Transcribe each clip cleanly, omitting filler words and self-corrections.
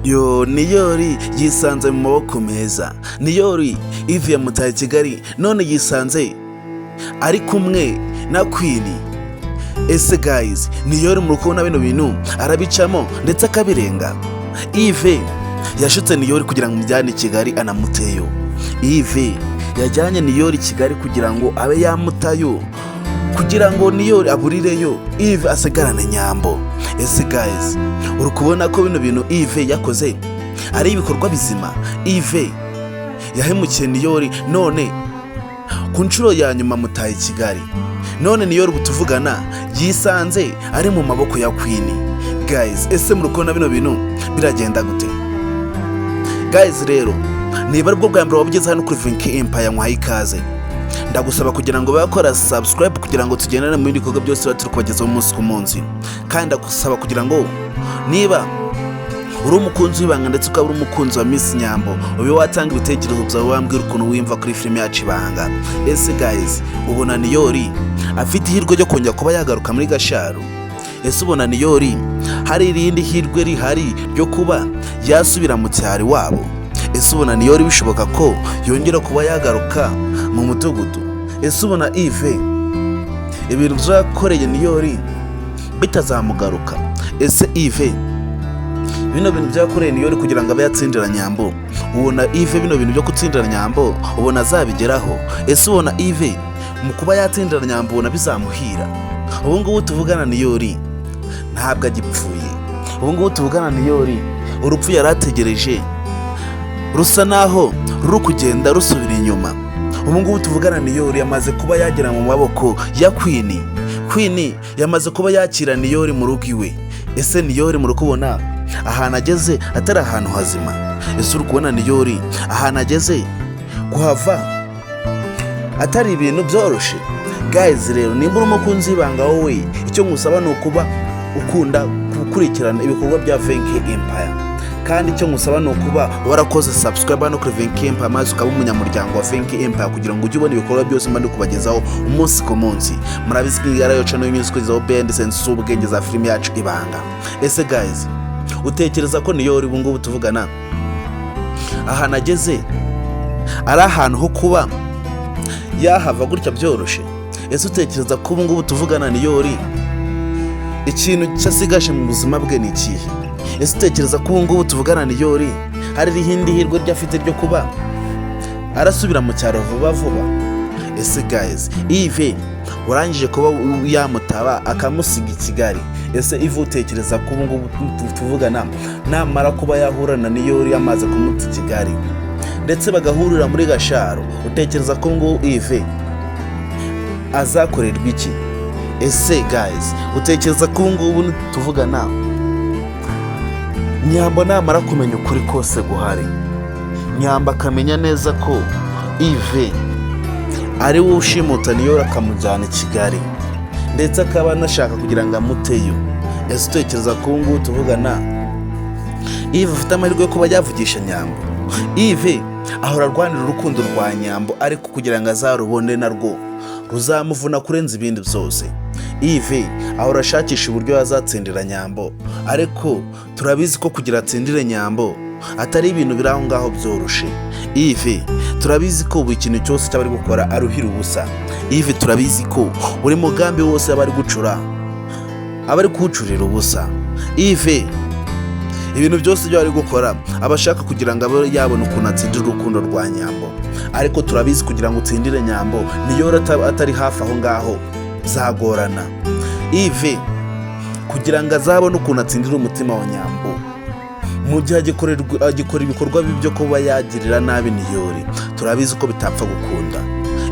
Yo, Niyori yisanze mu maboko meza. Niyori Yves yamutaye Kigali, none yisanze ari kumwe na Queen. Ese guys, Niyori muri kubona bino bintu arabicamo ndetse akabirenga? Yves yashutse Niyori kugira ngo amujyane i Kigali anamuteyo. Yves yajyanye Niyori i Kigali kugira ngo abe yamutayo, kugira ngo Niyori aburireyo, Yves asigarane Nyambo. Ese guys, uri kubona ko bino bintu Yves yakoze ari ibikorwa bizima? Yves yahemukiye Niyori, none ku nshuro ya nyuma mutaye i Kigali, none Niyori ubu tuvugana yisanze ari mu maboko ya Queen. Guys, ese muri kubona bino bintu biragenda gute? Guys rero, niba aribwo bwa mbere waba ugeze hano kuri Vinki Empire, nkwaye ikaze. Ndagusaba kugira ngo bakora subscribe kugira ngo tugendane mu bindi bikorwa byose tuba turi kubagezaho umunsi ku munsi. Kandi ndagusaba kugira ngo niba uri umukunzi w'Ibanga ndetse ukaba uri umukunzi wa Miss Nyambo, ube watanga ibitekerezo byawe, wambwira ukuntu wiyumva kuri filime yacu Ibanga. Ese guys, ubona Niyori afite ihirwe ryo kongera kuba yagaruka muri Gasharu? Ese ubona Niyori hari irindi hirwe rihari ryo kuba yasubira mu cyaro iwabo? Ese ubona Niyori bishoboka ko yongera kuba yagaruka mu mudugudu? Ese ubona Yves ibintu byakoreye Niyori bitazamugaruka? Ese Yves bino bintu byakoreye Niyori kugira ngo abe yatsindira Nyambo, ubona Yves bino bintu byo gutsindira Nyambo ubona azabigeraho? Ese ubona Yves mu kuba yatsindira Nyambo ubona bizamuhira? Ubu ngubu tuvugana Niyori ntabwo agipfuye. Ubu ngubu tuvugana Niyori urupfu yari ategereje rusa naho ruri kugenda rusubira inyuma. Ubu ngubu tuvugana Niyori yamaze kuba yagera mu maboko ya Queen. Queen yamaze kuba yakira Niyori mu rugo iwe. Ese Niyori muri kubona ahantu ageze atari ahantu hazima? Ese uri kubona Niyori ahantu ageze kuhava atari ibintu byoroshye? Guys rero, nimba uri umukunzi w'Ibanga, wowe icyo ngusaba ni ukuba ukunda gukurikirana ibikorwa bya Venke Empire, kandi icyo ngusaba ni ukuba warakoze subscribe hano kuri Venke Empire, maze ukaba umunyamuryango wa Venke Empire kugira ngo ujye ubona ibikorwa byose mba ndi kubagezaho umunsi ku munsi. Murabizi ko iyi ariyo channel y'imyuzi kugezaho behind scenes z'ubwenge za filime yacu Ibanga. Ese guys, utekereza ko Niyori ubu ngubu tuvugana ahantu ageze ari ahantu ho kuba yahava gutya byoroshye? Ese utekereza ko ubu ngubu tuvugana Niyori ikintu cyasigaje mu buzima bwe ni ikihe? Ese utekereza ko ubu ngubu tuvugana Niyori hari irindi hirwe ryo afite ryo kuba arasubira mu cyaro vuba vuba? Ese guys, Yves urangije kuba yamutaba akamusiga i Kigali, ese Yves utekereza ko ubu ngubu tuvugana namara kuba yahura na Niyori yamaze kumuta i Kigali ndetse bagahurira muri Gasharo, utekereza ko ngubu Yves azakorerwa iki? Ese guys, utekereza ko ubu ngubu tuvugana Nyambo namara kumenya ukuri kose guhari, Nyambo akamenya neza ko Yves ari we ushimuta Niyori akamujyana i Kigali ndetse akaba anashaka kugira ngo amuteyo, ese utekereza ko ubu ngubu tuvugana Yves afite amahirwe yo kuba yavugisha Nyambo? Yves ahora arwanira urukundo rwa Nyambo, ariko kugira ngo azarubone narwo ruzamuvuna kurenza ibindi byose. Yves ahora ashakisha uburyo yazatsindira Nyambo, ariko turabizi ko kugira atsindire Nyambo atari ibintu biri aho ngaho byoroshe. Yves turabizi ko buri kintu cyose cyaba ari gukora aruhira ubusa. Yves turabizi ko buri mugambi wose aba ari gucura aba ari kuwucurira ubusa. Yves ibintu byose ibyo ari gukora aba ashaka kugira ngo abe yabona ukuntu atsindira urukundo rwa Nyambo, ariko turabizi kugira ngo utsindire Nyambo niyo atari hafi aho ngaho zagorana. Yves kugira ngo azabone ukuntu atsindira umutima wa Nyambo mu gihe agikora ibikorwa bibi byo kuba yagirira nabi Niyori, turabizi ko bitapfa gukunda.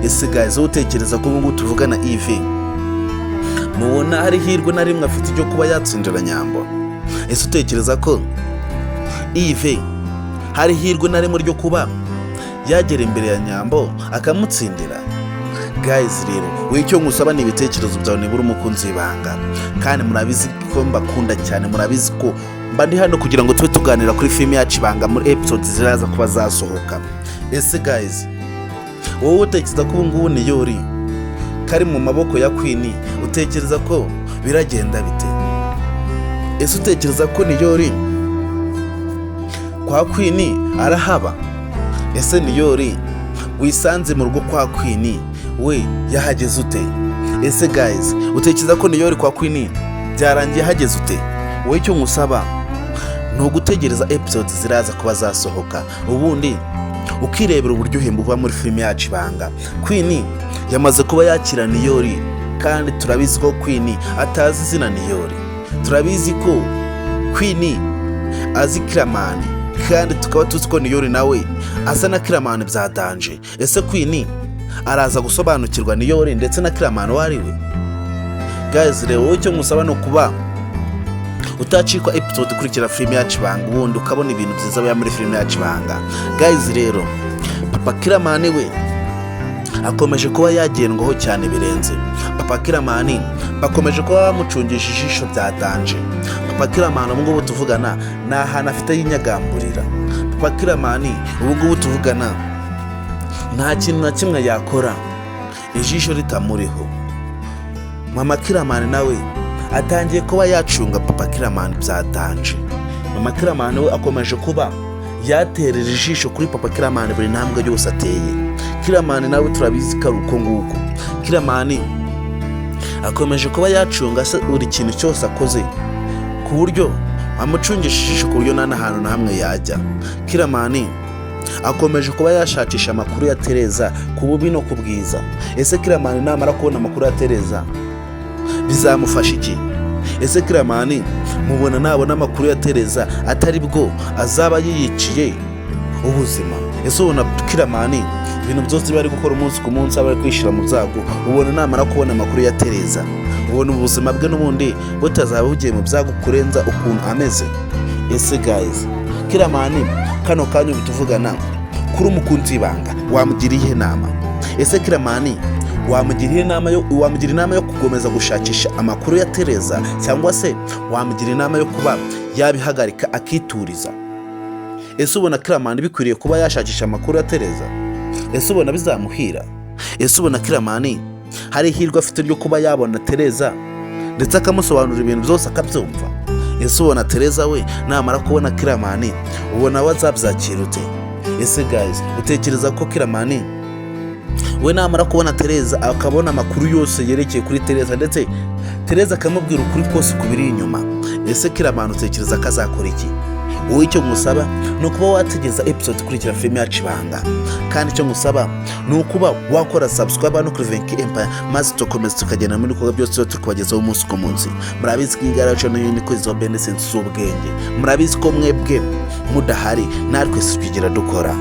Ese guys, wowe utekereza ko ubu ngubu tuvugana Yves mubona hari hirwe na rimwe afite ryo kuba yatsindira Nyambo? Ese utekereza ko Yves hari hirwe na rimwe ryo kuba yagera imbere ya Nyambo akamutsindira? Guys rero, wowe icyo ngusaba ni ibitekerezo byawe nibura umukunzi w'Ibanga. Kandi murabizi ko mbakunda cyane, murabizi ko mba ndi hano kugira ngo tube tuganira kuri filime yacu Ibanga muri episodes ziraza kuba zasohoka. Ese guys, wowe utekereza ko ubu ngubu Niyori kari mu maboko ya Queen, utekereza ko biragenda bite? Ese utekereza ko Niyori Kwa Queen arahaba? Ese Niyori wisanze mu rugo kwa Queen we yahageze ute? Ese guys, utekereza ko Niyori kwa Queen byarangiye hageze ute? Wowe icyo nkusaba ni ugutegereza episode ziraza kuba zasohoka, ubundi ukirebera uburyohe buba muri filime yacu Ibanga. Queen yamaze kuba yakira Niyori, kandi turabizi ko Queen atazi izina Niyori. Turabizi ko Queen azi Kiramani, kandi tukaba tuzi ko Niyori nawe asa na Kiramani bya danger. Ese Queen araza gusobanukirwa Niyori ndetse na Kiramani uwo ari we? Guys rero, wowe icyo nkusaba ni ukuba utacikwa episode ikurikira filime yacu Ibanga, ubundi ukabona ibintu byiza biba muri filime yacu Ibanga. Guys rero, papa Kiramani we akomeje kuba yagendwaho cyane birenze. Papa Kiramani bakomeje kuba bamucungisha ijisho bya danger. Papa Kiramani ubu ngubu tuvugana ni ahantu afite yinyagamburira. Papa Kiramani ubu ngubu tuvugana nta kintu na kimwe yakora ijisho ritamuriho. Mama Kiramani nawe atangiye kuba yacunga papa Kiramani bya danger. Mama Kiramani we akomeje kuba yaterera ijisho kuri papa Kiramani buri ntambwe yose ateye. Kiramani nawe turabizi ko ari uko nguko. Kiramani akomeje kuba yacunga se buri kintu cyose akoze, ku buryo amucungisha ijisho, ku buryo nta n'ahantu na hamwe yajya. Kiramani akomeje kuba yashakisha amakuru ya Tereza ku bubi no ku bwiza. Ese Kiramani namara kubona amakuru ya Tereza bizamufasha iki? Ese Kiramani mubona nabona amakuru ya Tereza atari bwo azaba yiyiciye ubuzima? Ese ubona Kiramani ibintu byose bari gukora umunsi ku munsi aba ari kwishyira mu byago? Ubona namara kubona amakuru ya Tereza, ubona ubuzima bwe n'ubundi butazaba bugiye mu byago kurenza ukuntu ameze? Ese guys, Kiramani kano kanya ubu tuvugana, kuri umukunzi w'Ibanga wamugira iyihe nama? Ese Kiramani wamugira inama yo gukomeza gushakisha amakuru ya Tereza, cyangwa se wamugira inama yo kuba yabihagarika akituriza? Ese ubona Kiramani bikwiriye kuba yashakisha amakuru ya Tereza? Ese ubona bizamuhira? Ese ubona Kiramani hari ihirwe afite ryo kuba yabona Tereza ndetse akamusobanurira ibintu byose akabyumva? Ese ubona Tereza we namara kubona Kiramani, ubona we azabyakira ute? Ese guys, utekereza ko Kiramani we namara kubona Tereza, akabona amakuru yose yerekeye kuri Tereza, ndetse Tereza akamubwira ukuri kose ku biri inyuma, ese Kiramani utekereza ko azakora iki? Wowe icyo ngusaba ni ukuba wategereza episode ikurikira filime yacu Ibanga, kandi icyo ngusaba ni ukuba wakora subscribe hano kuri Venki Empire, maze tugakomeza tukagenda muri bikorwa byose tuba turi kubagezaho umunsi ku munsi. Murabizi ko iyi yacu n'ibindi kwezi wa benesensi z'ubwenge. Murabizi ko mwebwe mudahari natwe twigira dukora.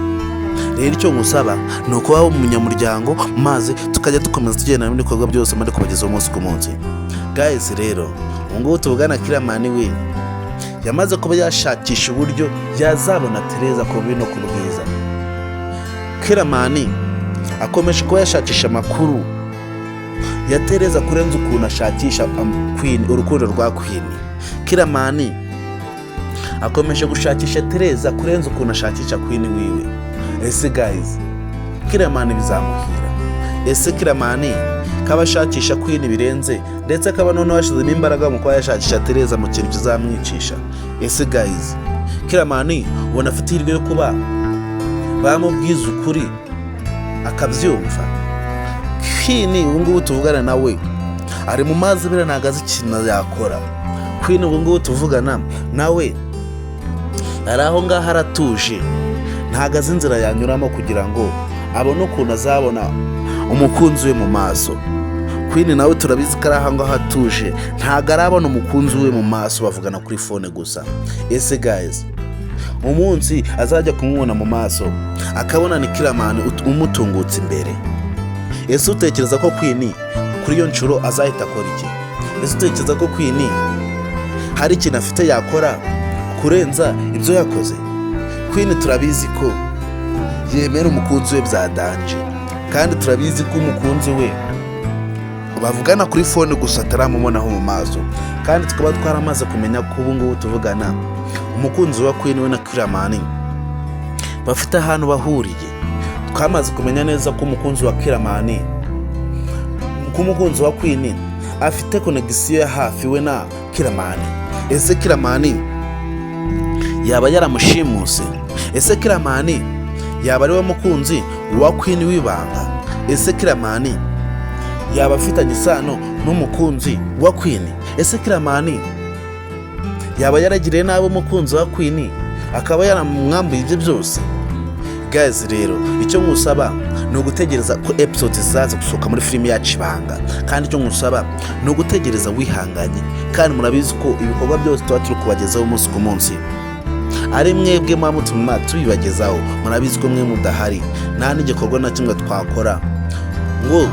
Rero icyo ngusaba ni ukuba umunyamuryango, maze tukajya dukomeza tugenda muri bikorwa byose muri kubagezaho umunsi ku munsi. Guys rero, ubu ngubu tuvugana Kiramani we yamaze kuba yashakisha uburyo yazabona Tereza ku bubi no ku bwiza. Kiramani akomeje kuba yashakisha amakuru ya Tereza kurenza ukuntu ashakisha Queen, urukundo rwa Queen. Kiramani akomeje gushakisha Tereza kurenza ukuntu ashakisha Queen wiwe. Ese guys, Kiramani bizamuhira? Ese Kiramani kaba ashakisha Queen birenze, ndetse akaba noneho yashyizemo imbaraga mu kuba yashakisha Tereza mu kintu kizamwicisha? Ese guys, Kiramani ubona afite ihirwe yo kuba bamubwiza ukuri akabyumva? Queen ubu ngubu tuvugana nawe ari mu mazi abira, ntabwo azi ikintu yakora. Queen ubu ngubu tuvugana nawe ari aho ngaho aratuje, ntabwo azi inzira yanyuramo kugira ngo abone ukuntu azabona umukunzi we mu maso. Queen nawe turabizi ko ari aho ngaho atuje, ntabwo arabona umukunzi we mu maso, bavugana kuri phone gusa. Ese guys, umunsi azajya kumubona mu maso akabona ni Kiramani umutungutse imbere, ese utekereza ko Queen kuri iyo nshuro azahita akora iki? Ese utekereza ko Queen hari ikintu afite yakora kurenza ibyo yakoze? Queen turabizi ko yemera umukunzi we bya danger, kandi turabizi ko umukunzi we bavugana kuri phone gusa, ataramubonaho mu maso, kandi tukaba twaramaze kumenya ko ubu ngubu tuvugana umukunzi wa Queen we na Kiramani bafite ahantu bahuriye. Twamaze kumenya neza ko umukunzi wa Kiramani, ko umukunzi wa Queen afite connexion ya hafi we na Kiramani. Ese Kiramani Yaba yaramushimuse? Ese Kiramani yaba ari we mukunzi wa Queen w'ibanga? Ese Kiramani yaba afitanye isano n'umukunzi wa Queen? Ese Kiramani yaba yaragiriye nabi umukunzi wa Queen, akaba yaramwambuye ibye byose? Guys rero, icyo nkusaba ni ugutegereza ko episode zizaza gusohoka muri filimi yacu Ibanga. Kandi icyo nkusaba ni ugutegereza wihanganye. Kandi murabizi ko ibikorwa byose tuba turi kubagezaho umunsi ku munsi ari mwebwe muba mutuma tubibagezaho. Murabizi ko mwe mudahari nta n'igikorwa na kimwe twakora ngo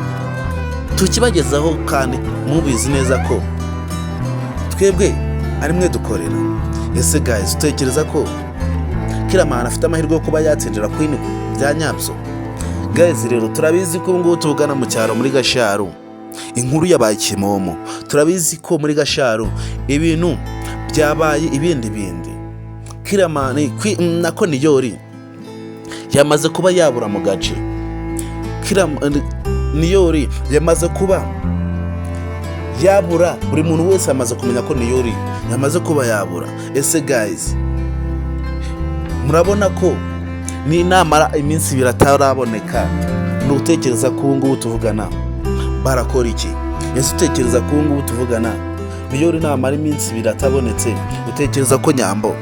tukibagezaho, kandi mubizi neza ko twebwe ari mwe dukorera. Ese guys, utekereza ko Kiramani afite amahirwe yo kuba yatsindira Queen bya nyabyo? Guys rero, turabizi ko ubu ngubu tuvugana mu cyaro muri Gasharu inkuru yabaye kimomo. Turabizi ko muri Gasharu ibintu byabaye ibindi bindi. Kiramani nako Niyori yamaze kuba yabura mu gace. Niyori yamaze kuba yabura. Buri muntu wese yamaze kumenya ko Niyori yamaze kuba yabura. Ese guys, murabona ko ni namara iminsi 2 ataraboneka, ni utekereza ko ubu ngubu tuvugana barakora iki? Ese utekereza ko ubu ngubu tuvugana Niyori namara iminsi 2 atabonetse, utekereza ko Nyambo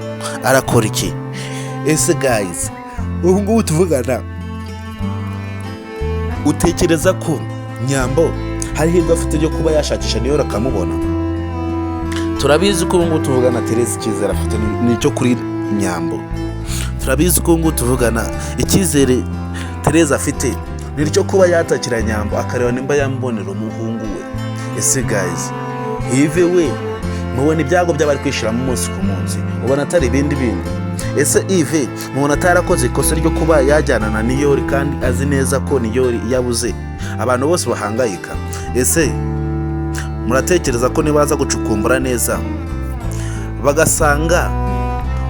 arakora iki? Ese guys, ubu ngubu tuvugana utekereza ko Nyambo hari ihirwe afite ryo kuba yashakisha Niyori akamubona? Turabizi ko ubu ngubu tuvugana Tereza icyizere afite ni icyo kuri Nyambo. Turabizi ko ubu ngubu tuvugana icyizere Tereza afite ni icyo kuba yatakira Nyambo, akareba nimba yamubonera umuhungu we. Ese guys, Yves we mubona ibyago by'abari kwishyiramo umunsi ku munsi, ubona atari ibindi bintu? Ese Yves mubona atarakoze ikosa ryo kuba yajyana na Niyori, kandi azi neza ko Niyori iyo abuze abantu bose bahangayika? Ese muratekereza ko nibaza gucukumbura neza bagasanga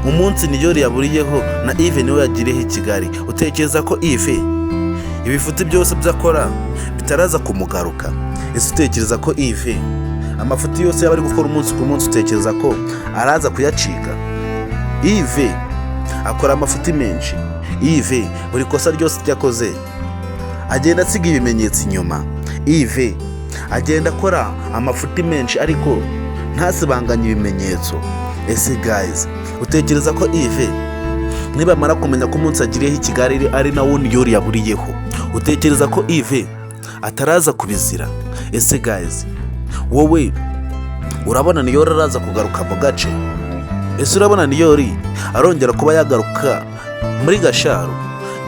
umunsi Niyori yaburiyeho na Yves niwe yagiriyeho i Kigali, utekereza ko Yves ibifuti byose byo akora bitaraza kumugaruka? Ese utekereza ko Yves amafuti yose yaba ari gukora umunsi ku munsi, utekereza ko araza kuyacika? Yves akora amafuti menshi. Yves buri kosa ryose ryakoze agenda asiga ibimenyetso inyuma. Yves agenda akora amafuti menshi ariko ntasibanganye ibimenyetso. Ese guys, utekereza ko Yves nibamara kumenya ko umunsi agiriyeho i Kigali ari nawo Niyori yaburiyeho, utekereza ko Yves ataraza kubizira? Ese guys, wowe urabona Niyori araza kugaruka mu gace? Ese urabona Niyori arongera kuba yagaruka muri Gasharu?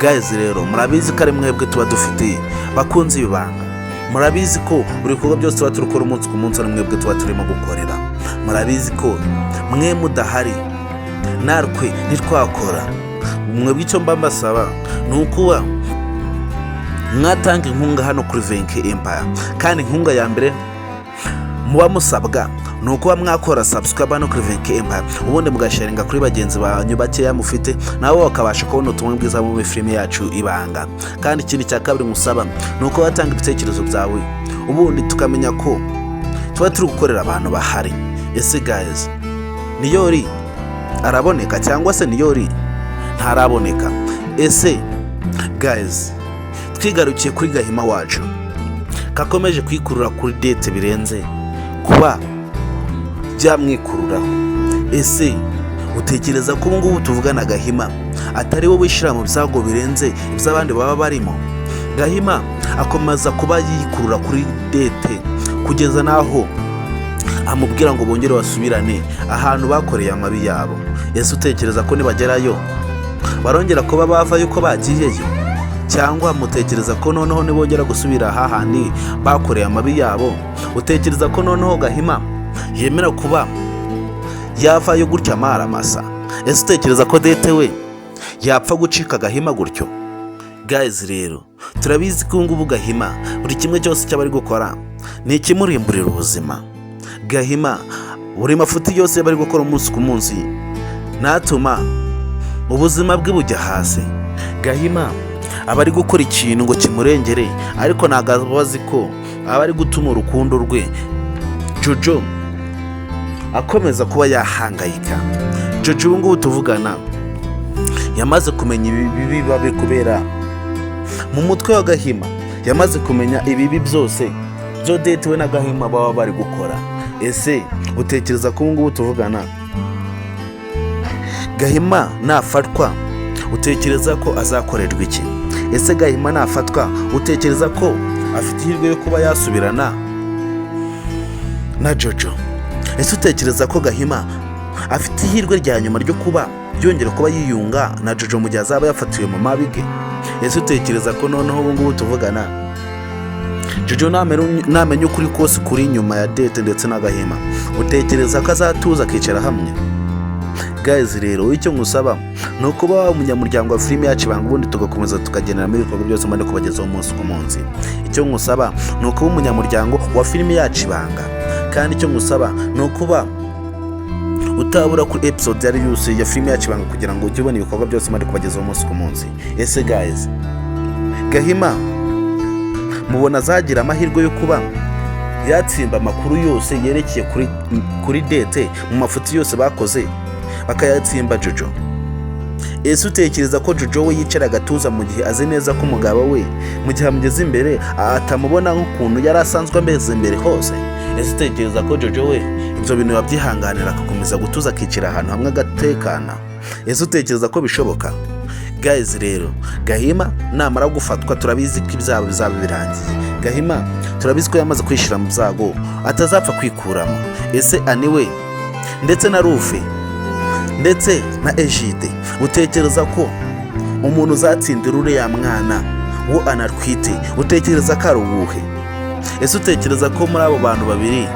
Guys rero, murabizi ko ari mwebwe tuba dufite, bakunze ibibanga. Murabizi ko buri bikorwa byose tuba turi gukora umunsi ku munsi ari mwebwe tuba turimo gukorera. Murabizi ko mwe mudahari natwe ntitwakora. Mwebwe icyo mba mbasaba ni ukuba mwatanga inkunga hano kuri Venke Empire. Kandi inkunga ya mbere muba musabwa ni ukuba mwakora subscribe hano kuri Venke Empire, ubundi mugasharinga kuri bagenzi banyu bakeya mufite, nabo bakabasha kubona ubutumwa bwiza muri filime yacu Ibanga. Kandi ikindi cya kabiri musaba ni uko watanga ibitekerezo byawe, ubundi tukamenya ko tuba turi gukorera abantu bahari. Ese guys, Niyori araboneka cyangwa se Niyori ntaraboneka? Ese guys, twigarukiye kuri Gahima wacu kakomeje kwikurura kuri Dete birenze kuba byamwikururaho, ese utekereza ko ubu ngubu tuvugana Gahima atari we wishyira mu byago birenze iby'abandi baba barimo? Gahima akomeza kuba yikurura kuri Dete kugeza n'aho amubwira ngo bongere basubirane ahantu bakoreye amabi yabo. Ese utekereza ko nibagerayo barongera kuba bavayo uko bagiyeyo? Cyangwa mutekereza ko noneho nibongera gusubira hahandi bakoreye amabi yabo, utekereza ko noneho Gahima yemera kuba yavayo gutya amaramasa? Ese utekereza ko Dete we yapfa gucika Gahima gutyo? Guys rero, turabizi ko ubu ngubu Gahima buri kimwe cyose cyaba ari gukora ni ikimurimburira ubuzima. Gahima buri mafuti yose bari gukora umunsi ku munsi natuma ubuzima bwe bujya hasi. Gahima aba ari gukora ikintu ngo kimurengere, ariko ntabwo aba azi ko aba ari gutuma urukundo rwe Jojo. akomeza kuba yahangayika. Jojo ubu ngubu tuvugana yamaze kumenya ibibi biba biri kubera mu mutwe wa Gahima, yamaze kumenya ibibi byose byo Dete we na Gahima baba bari gukora. Ese utekereza ko ubu ngubu tuvugana Gahima nafatwa, utekereza ko azakorerwa iki? Ese Gahima nafatwa, utekereza ko afite ihirwe yo kuba yasubirana na Jojo? Ese utekereza ko Gahima afite ihirwe rya nyuma ryo kuba yongera kuba yiyunga na Jojo mu gihe azaba yafatiwe mu mabi ge? Ese utekereza ko noneho ubu ngubu tuvugana Jojo namenya ukuri kose kuri inyuma ya Dete ndetse na Gahima, utekereza ko azatuza akicara hamwe? Guys rero, icyo ngusaba ni ukuba waba umunyamuryango wa filime yacu Ibanga, ubundi tugakomeza tukagenera ibikorwa byose mbone kubagezaho umunsi ku munsi. Icyo ngusaba ni ukuba umunyamuryango wa filime yacu Ibanga, kandi icyo ngusaba ni ukuba utabura kuri episode yari yose ya filime yacu Ibanga kugira ngo ujye ubona ibikorwa byose mbone kubagezaho umunsi ku munsi. Ese guys, Gahima mubona azagira amahirwe yo kuba yatsimba amakuru yose yerekeye kuri Dete mu mafuti yose bakoze bakayatsimba Jojo? Ese utekereza ko Jojo we yicara agatuza mu gihe azi neza ko umugabo we mu gihe amugeze imbere atamubona nk'ukuntu yari asanzwe ameze mbere hose? Ese utekereza ko Jojo we ibyo bintu yabyihanganira agakomeza gutuza akicara ahantu hamwe agatekana? Ese utekereza ko bishoboka? Guys rero, Gahima namara gufatwa turabizi ko ibyago bizaba birangiye. Gahima turabizi ko yamaze kwishyira mu byago atazapfa kwikuramo. Ese aniwe ndetse na Rufe ndetse na Ejide, utekereza ko umuntu uzatsindira uriya mwana wo anatwite, utekereza ko ari uwuhe? Ese utekereza ko muri abo bantu babiri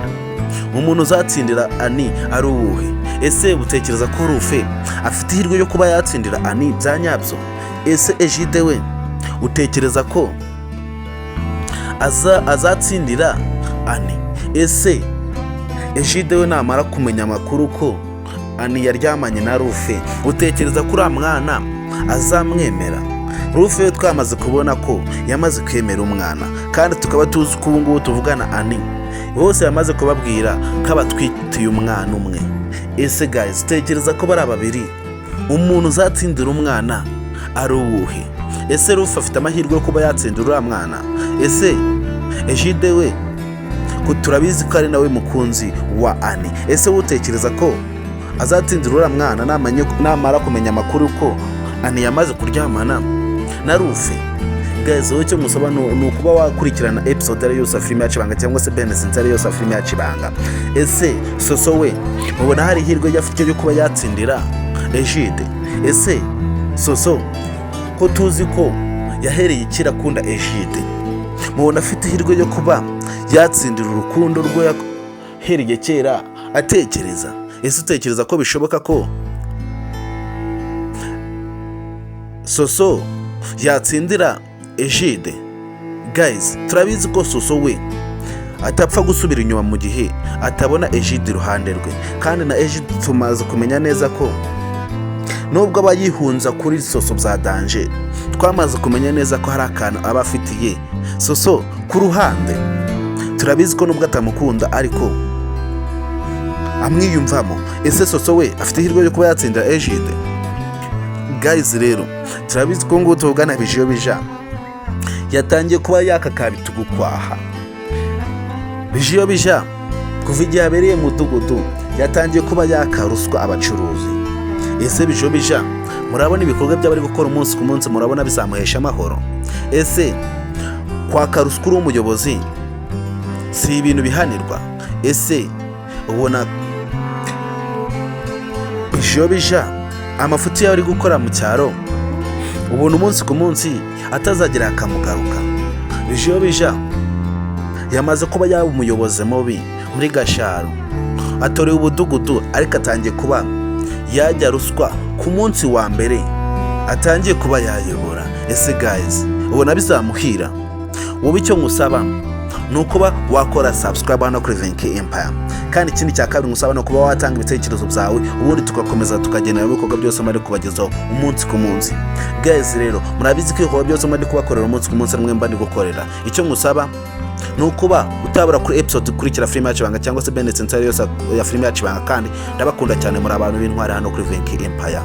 umuntu uzatsindira Ani ari uwuhe? Ese utekereza ko Rufe afite ihirwe yo kuba yatsindira Ani bya nyabyo? Ese Ejide we utekereza ko azatsindira Ani? Ese Ejide we namara kumenya amakuru ko Ani yaryamanye na Rufe, utekereza ko uriya mwana azamwemera? Rufe we twamaze kubona ko yamaze kwemera umwana, kandi tukaba tuzi ko ubu ngubu tuvugana Ani bose yamaze kubabwira ko abatwitiye umwana umwe. Ese guys, utekereza ko bari babiri umuntu uzatsindira umwana ari uwuhe? Ese Rufe afite amahirwe yo kuba yatsindira uriya mwana? Ese Ejide we ko turabizi ko ari nawe mukunzi wa Ani, ese wowe utekereza ko azatsindira uriya mwana namara kumenya amakuru ko Ani yamaze kuryamana na Rufe? Guys, wowe icyo musaba ni ukuba wakurikirana episode ari yose ya filime yacu Ibanga, cyangwa se benesensi ari yose ya filime yacu Ibanga. Ese Soso we mubona hari ihirwe afite ryo kuba yatsindira Ejide? Ese Soso ko tuzi ko yahereye ikira akunda Ejide, mubona afite ihirwe yo kuba yatsindira urukundo rwo yahereye kera atekereza? Ese utekereza ko bishoboka ko Soso yatsindira Ejide? Guys, turabizi ko Soso we atapfa gusubira inyuma mu gihe atabona Ejide iruhande rwe, kandi na Ejide tumaze kumenya neza ko nubwo aba yihunza kuri Soso bya danje, twamaze kumenya neza ko hari akantu aba afitiye Soso ku ruhande. Turabizi ko nubwo atamukunda ariko amwiyumvamo. Ese Soso we afite ihirwe yo kuba yatsindira Ejide? Guys rero, turabizi ko ngubu tuvugana Bijiyo Bija yatangiye kuba yakakabita ugukwaha. Bijiyo Bija kuva igihe abereye mudugudu yatangiye kuba yakaruswa abacuruzi. Ese Bijiyo Bija murabona ibikorwa by'abari gukora umunsi ku munsi, murabona bizamuhesha amahoro? Ese kwaka ruswa uri umuyobozi si ibintu bihanirwa? Ese ubona Bijiyo Bija amafuti yawe ari gukora mu cyaro, ubona umunsi ku munsi atazagera akamugaruka? Bijiyo Bija yamaze kuba yaba umuyobozi mubi muri Gasharo, atorewe ubudugudu ariko atangiye kuba yajya ruswa ku munsi wa mbere atangiye kuba yayobora. Ese guys, ubona bizamuhira? Wowe icyo ngusaba ni ukuba wakora subscribe hano kuri Venke Empire, kandi ikindi cya kabiri ngusaba ni ukuba watanga ibitekerezo byawe, ubundi tugakomeza tukagenera ibikorwa byose muri kubagezaho umunsi ku munsi. Guys rero, murabizi ko ibikorwa byose muri kubakorera umunsi ku munsi mwe mba ndi gukorera. Icyo ngusaba Ni ukuba utabura kuri episode ikurikira filime yacu ibanga, cyangwa se benetse nsari yose ya filime yacu ibanga. Kandi ndabakunda cyane, muri abantu b'intwari hano kuri Venki Empire.